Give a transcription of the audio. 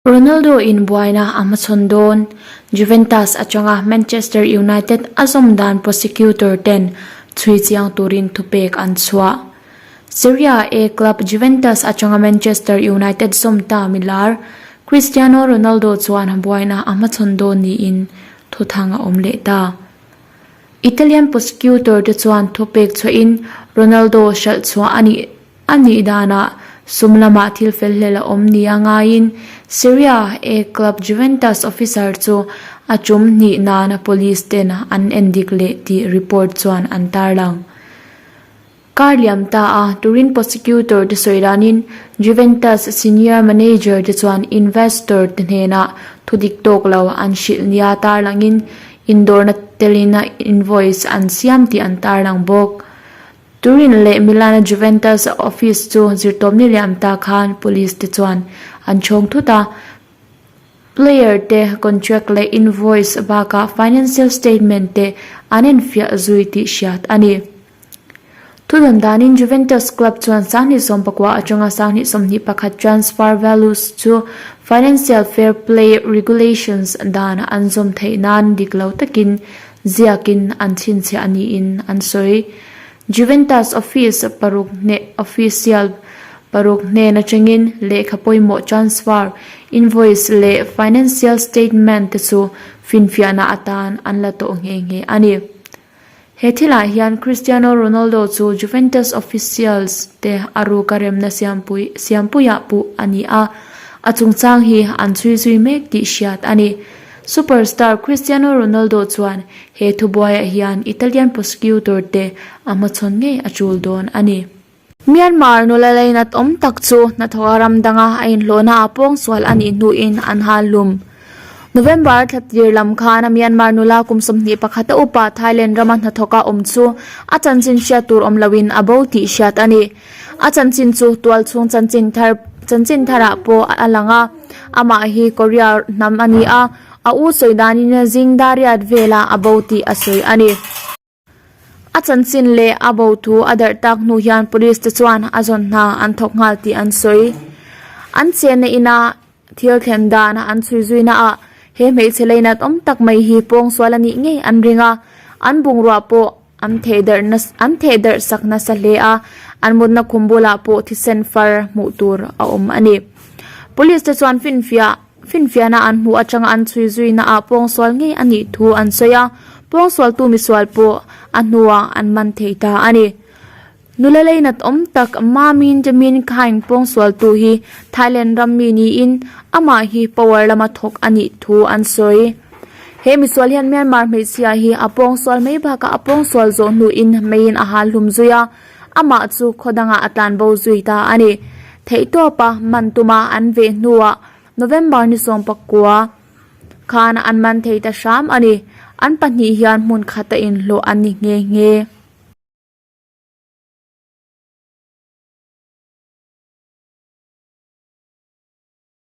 Ronaldo in buaina a hmachhawn dawn. Juventus atanga Manchester United a zawm dan prosecutor ten chhui chiang turin thupek an chhuah. Serie A club Juventus atanga Manchester United zawm ta milar Cristiano Ronaldo chuan buaina a hmachhawn dawn niin thuthang a awm leh ta. Italian prosecutor te chuan thupek chhuahin Ronaldo hralh chhuah a nih A nih danah sum lamah thil fel hlel a awm nia ngaiin Serie A club Juventus officer chu a tum hnih nana police ten an endik leh tih report chuan an tarlang. Kar liam ta a Turin prosecutor te sawi danin Juventus senior manager te chuan investor te hnenah thudik tawk lo an hrilh nia tarlangin indawrna telin a invoice an siam tih an tarlang bawk. Turin leh Milan-a Juventus office chu zirtawpni liam ta khan police te chuan an chhawng thut a, player te contract leh invoice bakah financial statement te an enfiah zui tih hriat a ni. Thudawn danin Juventus club chuan 2019 atanga 2021 transfer values chu financial fair play regulations dan an zawm theih nan dik lo takin Ziakin an chhinchhiah niin an sawi. Juventus office paruk hne official paruk hnen atangin lehkha pawimawh transfer, invoice leh financial statement te chu finfiahna atan an la tawh nghe nghe a ni. He thilah hian Cristiano Ronaldo chu Juventus officials te a ruka remna siampui siampuiah puh a ni a, a chungchang hi an chhui zui mek tih hriat a ni. Superstar Cristiano Ronaldo chuan he thubuaiah hian Italian prosecutor te a hmachhawn ngei a tul dawn a ni. Myanmar nula leinat awm tak chu hnathawka ram danga a inhlawhna a pawngsual a nih hnuin an hal hlum. November thla tir lam khan Myanmar nula kum 21 a upa Thailand rama hnathawka awm chu a chanchin hriat tur awm loin a bo tih hriat a ni. A chanchin chu tualchhung chanchin thar chanchin tharah pawh a lang a, amah hi Korea hnam a ni a, a u sawi danin zing dariat velah a bo tih a sawi a ni. A chanchin leh a bo thu a darh tak hnu hian police te chuan a zawn hna an thawk nghal tih an sawi. An chenna ina thil thlen dan an chhui zuina ah he hmeichhe leinat awm tak mai hi pawngsual a nih ngei an ring a, an bungrua pawh An thehdarh an thehdarh sak nasa hle a, an mutna khum bulah pawh thisen far hmuh tur a awm a ni. Police te chuan finfiah finfiahna an hmuh atanga an chhui zuina ah pawngsual ngei a nih thu an sawi a, pawngsualtu misual pawh a hnuah an man thei ta a ni. Nula leinat awm tak Mamin Jamin Khaing pawngsualtu hi Thailand ram mi niin amah hi power lama thawk a nih thu an sawi. He misual hian Myanmar hmeichhia hi a pawngsual mai bakah a pawngsual zawh hnuin meiin a hal hlum zui a, amah chu khaw dangah a tlanbo zui ta a ni. Theihtawpa man tuma an veh hnuah November ni 19 khan an man thei ta hram a ni. An pahnih hian hmun khata inhlawh an ni nghe nghe.